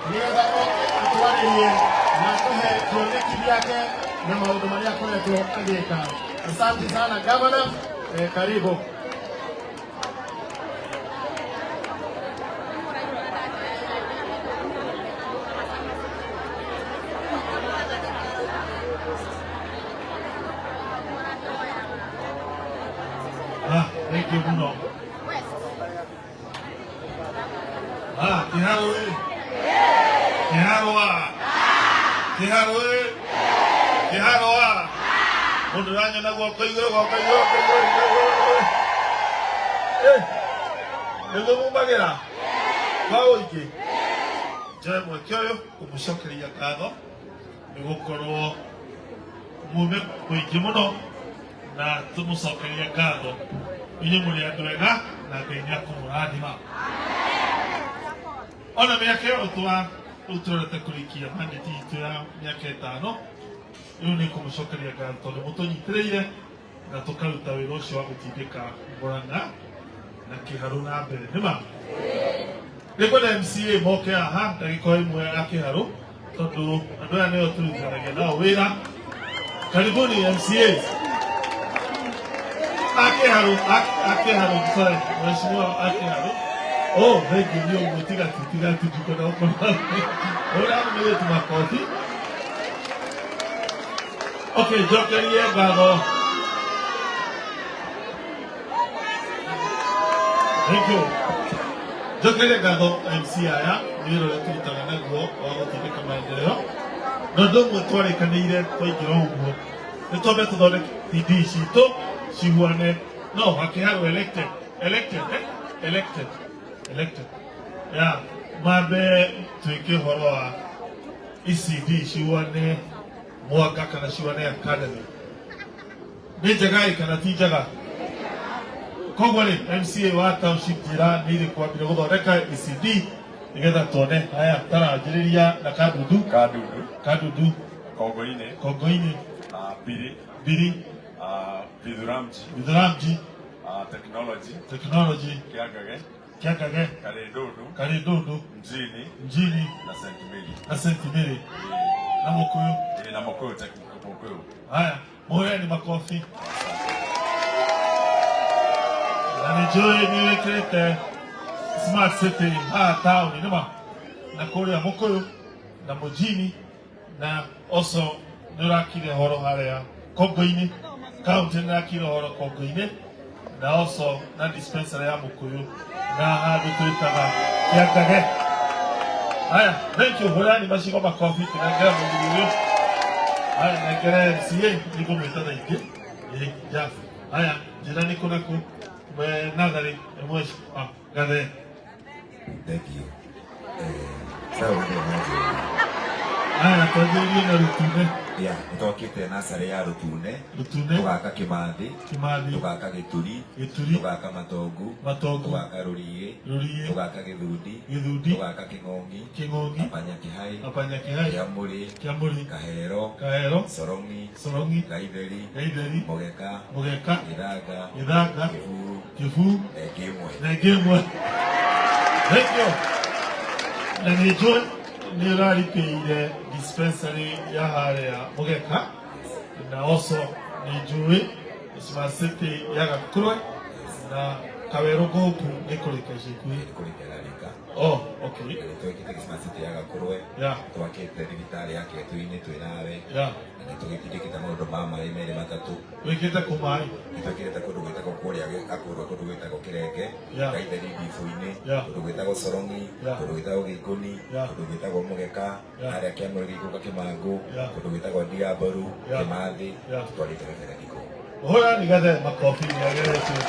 Nĩgetha oke atwarĩrie na atũhe kĩoneki gĩake na maũndũ marĩa akoretwo agĩka. Asante sana gavana, karibu. Ah, thank you muno. Ah, kĩharo ĩ. Kĩharo a. Kĩharo ĩ. Kĩharo a. Mũndũ ũranyona guoko igũrũ, guoko igũrũ, guoko igũrũ, guoko igũrũ. Eh, nĩguo mumagĩra kwa ũingĩ. Njoe mweke ũyũ kũmũcokeria ngatho nĩ gũkorwo mume mũingĩ mũno na tũmũcokerie ngatho. Inyuĩ mũrĩ andũ ega na Ngai nĩ akũmũrathima. Ona mĩaka ĩyo twa rĩu tũrorete kũrĩkia mandate itũ ya mĩaka 5, rĩu nĩ kũmũcokeria ngatho tondũ mũtũnyitĩrĩire na tũkaruta wĩra ũcio wa gũtindĩka Murang'a na Kĩharũ na mbere. Nĩ ma? Nĩngwenda MCA moke haha ndagĩka 1 ya Kĩharũ tondũ andũ aya nĩo tũrutithanagia nao wĩra. Karibuni MCA. Akĩharũ, Akĩharũ, sorry, mheshimiwa Akĩharũ. Oh, thank you, nĩ ũguo, tiga tu, tiga tu, ndikwenda gũkorwo. Ũrĩa mũirĩtu makobi. Okay, njokerie ngatho. Thank you. Njokerie ngatho MC aya nĩ wĩra ũrĩa tũrutaga naguo wa gũtindĩka maendeleo. Na ũndũ ũmwe twarĩkanĩire twaingĩra ũguo nĩ twambe tũthondeke TD citũ cihuane no hakĩharwo elected elected eh? elected elected yeah mambe twĩke ũhoro wa ECD cihuane mwaka kana cihuane academy nĩ njega ĩ kana ti njega? Koguo rĩ, MCA wa township njĩra nĩ irĩkũ ambire gũthondeka ECD nĩgetha tuone haya taranjĩrĩria na Kadundu. Kadundu. Kadundu. Kongoinĩ. Kongoinĩ. Mbiri. Mbiri. Bithuramji. Bithuramji. Technology. Technology. Kĩangage. Kĩangage. Karĩndũndũ. Karĩndũndũ. Mjini. Mjini. Na St Mary. Na St Mary. Na Mũkũyũ. Ĩĩ, na Mũkũyũ, Mũkũyũ. Haya, muhureni makobi. Na nĩ njũĩ nĩ wĩkĩrĩte smart city haha taũni nĩma na kũrĩa Mũkũyũ na Mũjini na also nĩ ũrakire horo harĩa Kongo-inĩ, kaunti nĩ ũrakire horo Kongo-inĩ na also na dispensary ya Mũkũyũ na handũ twĩtaga Kĩangage. Haya, thank you. Hũrani macigo makobi tũnengere mũthuri ũyũ. Haya, nengere MCA nĩngũmwĩta thaa ingĩ. Ĩĩ, ja. Haya, njĩra nĩ kũ na kũ? Natharĩ, mheshimiwa Gathe. Thank you. Sawa ndio mwanzo. Haya, twanjĩrĩrie na Rutune. Ya, nĩtwakĩte nasarĩ ya Rutune. Rutune. Tũgaka Kĩmathi. Kĩmathi. Tũgaka Gĩturi. Gĩturi. Tũgaka Matongu. Matongu. Tũgaka Rũriĩ. Rũriĩ. Tũgaka Gĩthundi. Gĩthundi. Tũgaka Kĩng'ong'i. Kĩng'ong'i. Abanya Kĩhai. Abanya Kĩhai. Kĩamũrĩ. Kĩamũrĩ. Kahero. Kahero. Sorong'i. Sorong'i. Gaitheri. Gaitheri. Mũgeka. Mũgeka. Gĩthanga. Gĩthanga. Kĩburu. Kĩbuu. Na ĩngĩ ĩmwe. Na ĩngĩ ĩmwe. Thank you. Na nĩ njũĩ nĩ ũraripĩire dispensary ya harĩa Mũgeka na also nĩ njũĩ Smart City ya Gakũrwe na Kawerũ gũkũ nĩ kũrĩka ica ikuhĩ. Nĩ kũrĩka ĩrarĩka. Oh, okay. Na nĩ twekĩte Smart City ya Gakũrwe. Yeah. Twakĩte thibitarĩ ya Kĩetũ-inĩ twĩ nawe. Yeah. Na nĩ tũgĩtindĩkĩte maũndũ ma maĩ merĩ matatũ. Wĩkĩte kũ maĩ? Nĩ twĩkĩrĩte kũndũ gwĩtagwo kũrĩa Gakũrwe, kũndũ gwĩtagwo Kĩrenge, Yeah. Gaitheri Ndibũ-inĩ, Yeah. kũndũ gwĩtagwo Sorong'i, Yeah. kũndũ gwĩtagwo Gĩkũni, Yeah. kũndũ gwĩtagwo Mũgeka, Yeah. harĩa Kĩamũrĩ gĩikũrũka Kĩmangũ, Yeah. kũndũ gwĩtagwo Ndiamboru, Yeah. Kĩmathĩ, Yeah. tũtwarĩte gabere kũ. Hũrani Gathe makobi nĩ ageretie.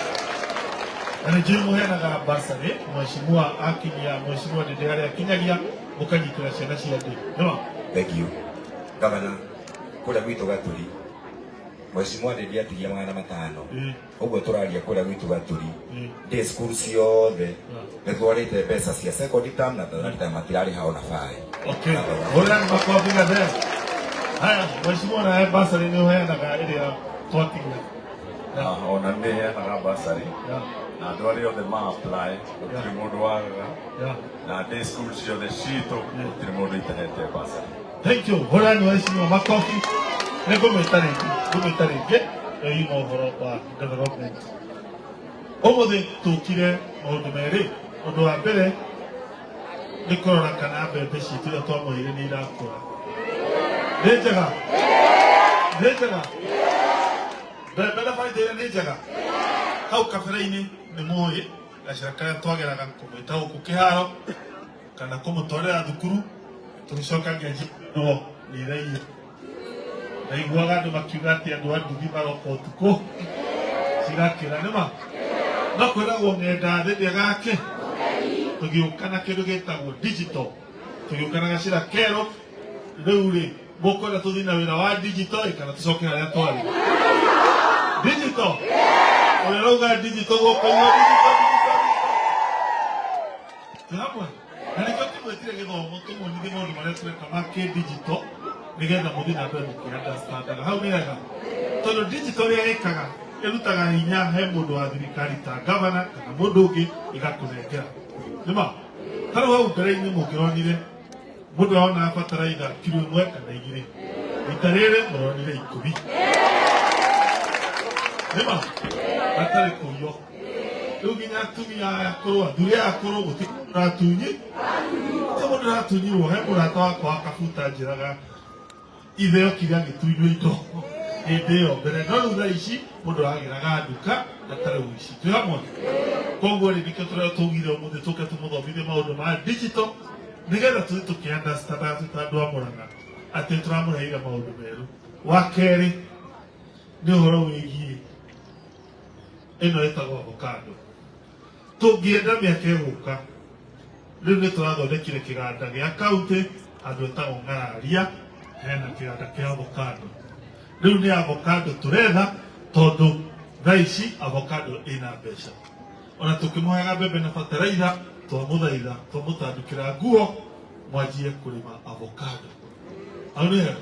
Na nĩ njũĩ mũheanaga basarĩ, mheshimiwa akinyia, mheshimiwa Ndĩndĩ harĩa akinyagia, mũkanyitĩra ciana cia thĩ. Nĩma? Thank you. Gavana, kũrĩa gwitũ Gaturi, mheshimiwa Ndĩndĩ atigia 500. Ũguo tũraria kũrĩa gwitũ Gaturi, day school ciothe nĩ twarĩte mbeca cia second term na third term matirarĩha ona bae. Okay. Hũrani makobi Gathe. Haya, mheshimiwa nawe basarĩ nĩ ũheanaga ĩrĩa twatigia. Ona nĩ heanaga basarĩ. Yeah. Na andũ arĩa othe ma apply gũtirĩ mũndũ wagaga. Na ndĩ cukuru ciothe citũ gũtirĩ mũndũ itahete bursary. Thank you. Hũrani waheshimiwa makofi. Nĩ ngũmĩta rĩngĩ, ngũmĩta rĩngĩ ĩima ũhoro wa development. Ũmũthĩ tũkire maũndũ merĩ. Ũndũ wa mbere nĩ kũrora kana mbembe citũ iria twamũheire nĩ irakũra. Nĩ njega? Nĩ njega? Mbembe na baita iria nĩ njega? Hau kabere-inĩ nĩ mũĩ gacĩra karĩa twageraga kũmwĩta gũkũ kĩharo kana kũmũtwarĩra thukuru, tũgĩcoka ngĩanjĩrwo nĩ iraiywo. Ndaiguaga andũ makiuga atĩ andũ a nduthi maroka ũtukũ cigakĩra nĩma no kwĩragwo ng'enda thĩ ndĩgake. Tũgĩũka na kĩndũ gĩtagwo digital, tũgĩũka na gacĩra kerũ. Rĩu rĩ, mũkwenda tũthiĩ na wĩra wa digital ĩ kana tũcoke harĩa twarĩ? Digital, ũrĩa ũrauga digital guoko igũrũ, digital, digital, digital. Twĩ hamwe na nĩkĩo tũmwĩtire gĩthomo tũmuonithie maũndũ marĩa tũreka ma kĩ-digital nĩgetha mũthiĩ na mbere mũkĩ-understandaga. Hau nĩ hega tondũ digital ĩrĩa ĩkaga ĩrutaga hinya he mũndũ wa thirikari ta gavana kana mũndũ ũngĩ ĩgakũnengera nĩma. Ta rĩu hau mbere-inĩ mũngĩronire mũndũ arona bataraitha kiro 1 kana 2, rita rĩrĩ mũronire 10 nĩma, hatarĩ kũiywo. Rĩu nginya atumia aya akũrũ, athuri aya akũrũ, gũtirĩ mũndũ ũratunyi, gũtirĩ mũndũ ũratunyirwo. He mũrata wakwa wa kabuta njĩraga ithe okire agĩtunywo indo hĩndĩ ĩyo mbere, no rĩu thaa ici mũndũ aragĩraga nduka hatarĩ ũici. Twĩ hamwe? Koguo rĩ, nĩkĩo tũrĩa tũugire ũmũthĩ tũke tũmũthomithie maũndũ ma digital nĩgetha tũthiĩ tũkĩ-understandaga twĩ ta andũ a Mũrang'a atĩ tũramũheire maũndũ merũ. Wa kerĩ nĩ ũhoro wĩgiĩ ĩno ĩtagwo avocado. Tũngĩenda mĩaka ĩgũka, rĩu nĩ tũrathondekire kĩganda gĩa kaunti handũ ĩtagwo Ng'araria, hena kĩganda kĩa avocado. Rĩu nĩ avocado tũretha tondũ thaa ici avocado ĩna mbeca. Ona tũkĩmũheaga mbembe na bataraitha, twamũthaitha twamũtandũkĩra nguo mwanjie kũrĩma avocado. Hau nĩ hega?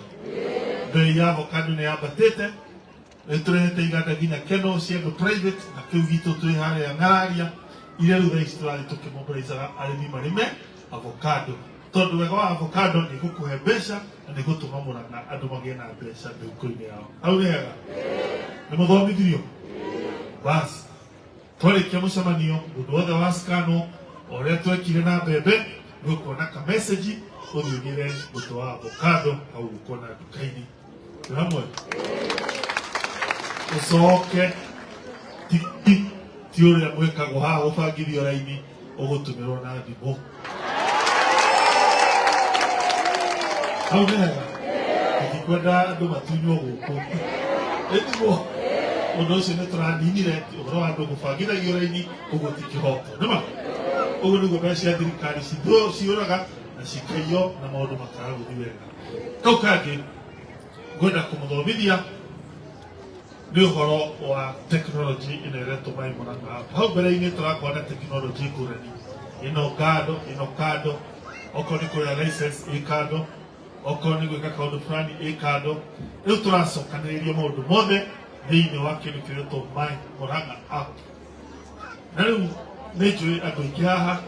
Bei ya avocado nĩ yambatĩte. Nĩ tũrehete iganda nginya keno cia andũ private na kĩu gitũ twĩ harĩa Ng'araria, iria rĩu thaa ici tũrathiĩ tũkĩmobilizaga arĩmi marĩme avocado tondũ wega wa avocado nĩ gũkũhe mbeca na nĩ gũtũma Mũrang'a andũ magĩe na mbeca mĩhuko-inĩ yao. Hau nĩ hega? Nĩ mũthomithirio? Basi twarĩkia mũcemanio, mũndũ wothe wa scanwo o ũrĩa twekire na mbembe, nĩ ũkuona ka message ũthiĩ ũgĩre mũtĩ wa avocado hau ũkuona nduka-inĩ. Twĩ hamwe? Ũcoke ti ti ũrĩa mwĩkagwo haha gũbangithio raini, ũgũtũmĩrwo na thimũ. Hau nĩ hega? Tũtikwenda andũ matunywo gũkũ. Ĩtiguo ũndũ ũcio nĩ tũraninire ũhoro wa andũ gũbangithagio raini, ũguo ti kĩhoto. Nĩma ũguo nĩguo mbeca cia thirikari ciũraga na cikaiywo na maũndũ makaga gũthiĩ wega. Kau kangĩ ngwenda kũmũthomithia nĩ ũhoro wa tekinoronjĩ ĩno ĩretwo My Mũrang'a App. Hau mbere-inĩ tũrakorwo na tekinoronjĩ ngũrani, ĩno ngando, ĩno kando, okorwo nĩ kũrĩa license ĩ kando, okorwo nĩ gwĩka kaũndũ fulani ĩ kando. Rĩu tũracokanĩrĩria maũndũ mothe thĩinĩ wa kĩndũ kĩretwo My Mũrang'a App. Na rĩu nĩ njũĩ andũ aingĩ haha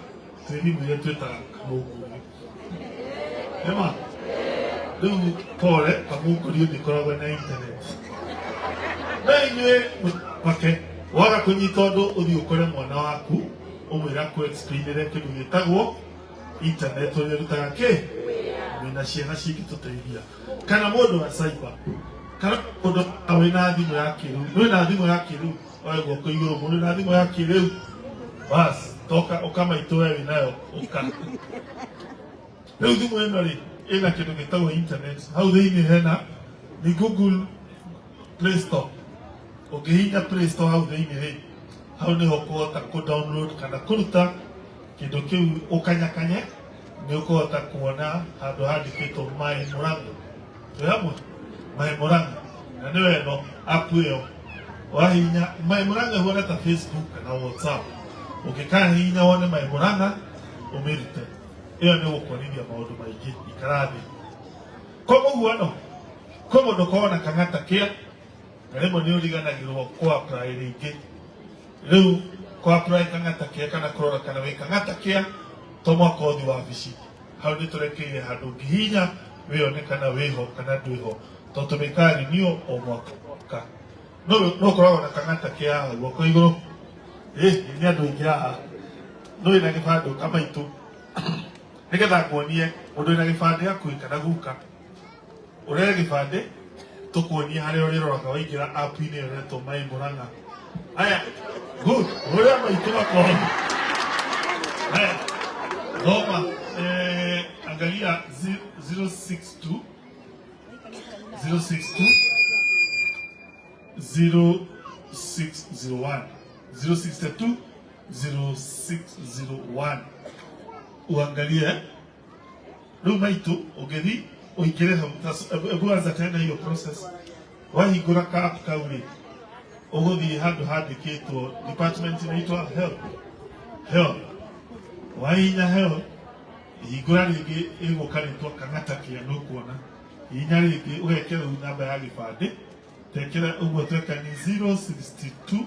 twĩ thimũ iria twĩtaga kamũngũrio. Nĩma rĩu pole, kamũngũrio ndĩkoragwo na internet. No inyuĩ make waga kũnyita ũndũ, ũthiĩ ũkore mwana waku ũmwĩra akũ explainĩre kĩndũ gĩtagwo internet ũrĩa ĩrutaga kĩ. Wĩna ciana cingĩtũteithia kana mũndũ wa cyber kana mũndũ wĩna thimũ ya kĩrĩu, wĩna thimũ ya kĩrĩu, oe guoko igũrũ mũndũ wĩna thimũ ya kĩrĩu. Bas toka ũkamaitũ we wĩnayo ũka. Rĩu thimũ ĩno rĩ ĩna kĩndũ gĩtagwo internet hau thĩinĩ, hena nĩ Google Play Store. Ũngĩhihinya Play Store hau thĩinĩ rĩ, hau nĩho ũkũhota kũ download kana kũruta kĩndũ kĩu ũkanyakanye, nĩ ũkũhota kuona handũ handĩkĩtwo My Mũrang'a. Twĩ hamwe? My Mũrang'a na nĩyo ĩno app ĩyo. Wahihinya My Mũrang'a ĩhuana ta Facebook kana WhatsApp. Ũngĩkahihinya wone My Mũrang'a ũmĩrute, ĩyo nĩ gũkuonithia maũndũ maingĩ. Ikara thĩ. Kwa mũhuano, kwĩ mũndũ ũkoragwo na kang'ata kĩa na rĩmwe nĩ ũriganagĩrwo kũ apply rĩngĩ. Rĩu Kũ apply Kang'ata Care kana kũrora kana wĩ Kang'ata Care to mwaka ũthi wabici hau nĩ tũrekeire handũ ũngĩhihinya wĩone kana wĩho kana ndwĩho tondũ tũmĩkaga renew o mwaka mwaka. No no ũkoragwo na Kang'ata Care haha guoko igũrũ. Ĩ nĩ andũ aingĩ haha. No wĩna gĩbandĩ ũka maitũ nĩgetha nguonie mũndũ wĩna gĩbandĩ hakuhĩ kana guka ũrehe gĩbandĩ tũkuonie harĩa ũrĩroraga waingĩra app-inĩ ĩyo ĩretwo My Murang'a. Haya, good. Ũrĩa maitũ makothi. Haya, thoma angalia 062 062 0601 062 0601 uangalie rĩu maitũ ũngĩthi ũingĩre hau. Hebu anza tena hiyo process. Wahingũra ka app kau rĩ, ũgũthiĩ handũ handĩkĩtwo department inaitwa health. Health wahihinya health, hingũra rĩngĩ ĩgũka rĩtwa Kang'ata Care. Nĩ ũkuona hihinya rĩngĩ ũgekĩra rĩu namba ya gĩbandĩ tekĩra ũguo tweka ni 062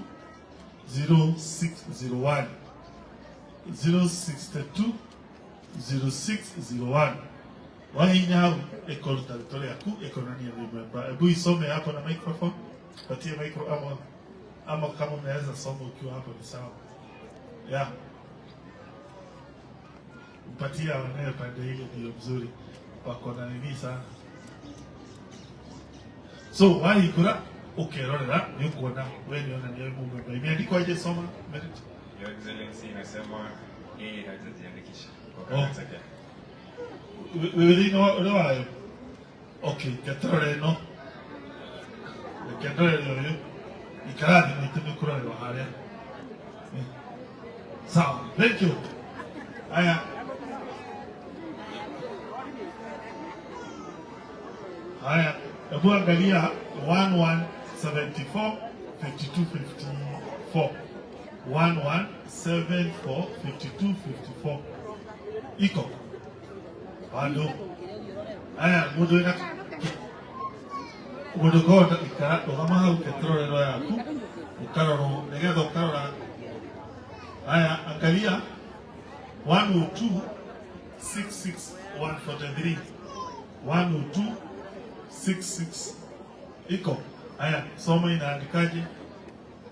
0601 062 0601. Wahinya hau ĩkũruta rĩtwa rĩaku, ĩkonania wĩ member. Hebu isome hapo na microphone, patie micro ama kama unaweza soma ukiwa hapo ni sawa. Yeah, mpatie aonewe pande ile ndio mzuri wako na nini sana. So wahingũra ũkerorera nĩ ũkuona we nĩ onania wĩ mũmemba. Imeandikwa aje? Soma, Merit. Your Excellency, inasema yeye hajajiandikisha kwa Oh. Kang'ata Care. Wĩ thĩinĩ wa ũrĩa wayo. Okay, ngeterore ĩno, reke ndorere ũyũ ikara thĩ maitũ nĩ kũrorerwo harĩa. Sawa, thank you. Haya, haya, hebu angalia 1174 5254 1174 5254 iko bado. Haya, mundu wina mundu korwo ikara rũgama hau ketororero yaku ũkarorwo nĩgetha ũkarora. Haya, angalia 102 66 143 102 66 iko. Haya, soma inaandikaje?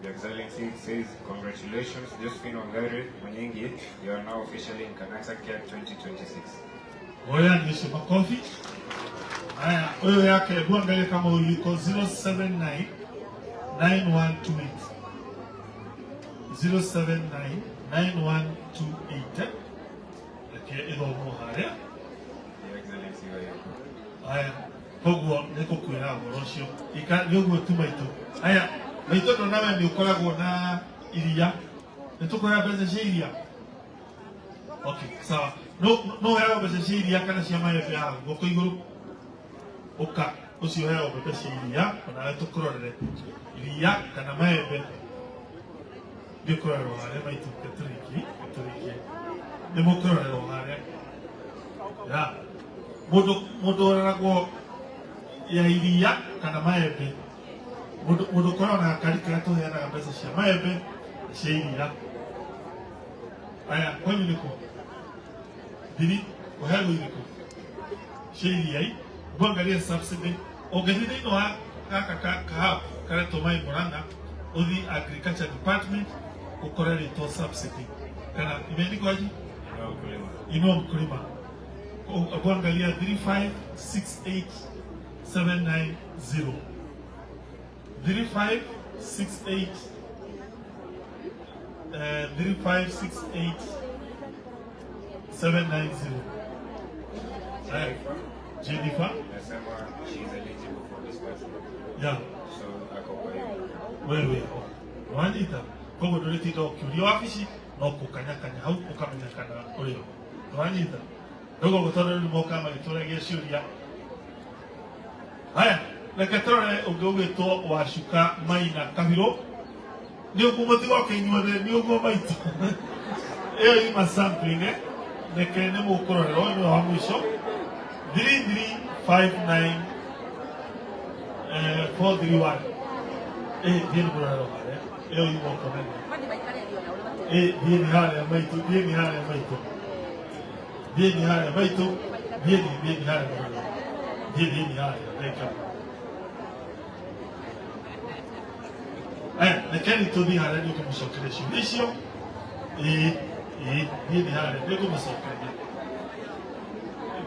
Your Excellency, it says, "Congratulations, Josephine Wangari Manyingi, you are now officially in Kang'ata Care 2026." Oya nishi makofi. Haya, huyo yake, hebu angalia kama huyu yuko 079 9128 079 9128. Reke ithomwo haria. Your Excellency, wewe yuko. Haya, koguo nĩ ngũkwĩra ũhoro ũcio. Ika nĩ ũguo tu maitũ. Haya, maitũ, ndo nawe nĩ ũkoragwo na iria, nĩ tũkũhea mbeca cia iria. Okay, sawa. No ũheagwo mbeca cia iria kana cia maembe haha guoko igũrũ. Ũka ũcio ũheagwo mbembe cia iria onawe tũkũrorere iria kana maembe nĩ ũkũrorerwo harĩa maitũ. Ketũrĩkie ketũrĩkie nĩ mũkũrorerwo harĩa ya mũndũ mũndũ ũroragwo ya iria kana maembe, mũndũ mũndũ ũkoragwo na gakari karĩa tũheanaga mbeca cia maembe na cia iria. Aya, kwanyu nĩkũ thiri ũheagwo irĩkũ cia iria? I angalia subsidy. Ũngĩthiĩ thĩinĩ wa gaka ka hub karetwo My Murang'a, ũthiĩ agriculture department ũkore rĩtwo subsidy kana imeandikwa aje? Inua Mkulima. Inua Mkulima. Kuangalia 3568790 3568 3568790. Jennifer. Jennifer. Nasema she is eligible for disbursement. So ako kwa hiyo. Wewe wanyita koguo ndũrĩtinda ũkĩũria wabici no kũkanyakanya hau ũkamenya kana ũrĩ ho. Nĩwanyita rĩu ũguo tondũ rĩu mokaga magĩtũragia ciũria. Haya, reke tũrore ũngĩ ũgwĩtwo Wacuka Maina Kabirũ. Nĩ ũguo mũtigoke inyuothe nĩ ũguo maitũ ĩyo ima sampling, eh? Reke nĩ mũkũrorerwo nĩwe wa mũico 3359 431. Thiĩ nĩ mũrorerwo harĩa ĩyo ima ũkonania. Ĩ, thiĩni harĩa maitũ, thiĩni harĩa maitũ, thiĩni harĩa maitũ, thiĩni, thiĩni harĩa maitũ, thiĩni harĩa, thank you. Aya, rekeni tũthiĩ harĩa nĩ ũkũmũcokeria ciũria icio. Ĩĩ, ĩĩ, thiĩni harĩa nĩ ũkũmũcokeria.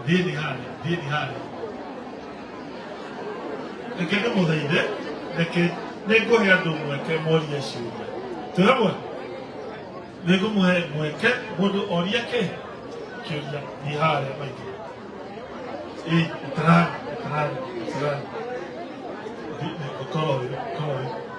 Thiĩni harĩa, thiĩni harĩa. Reke ndĩmũthaithe, reke nĩngũhe andũ mweke morie ciũria. Twĩ hamwe? Nĩngũmũhe mweke mũndũ orie kĩ kĩũria. Thiĩ harĩa maitũ. Ĩĩ, itarani, itarani, itarani. Ũkorwo ũyũ, ũkorwo ũyũ.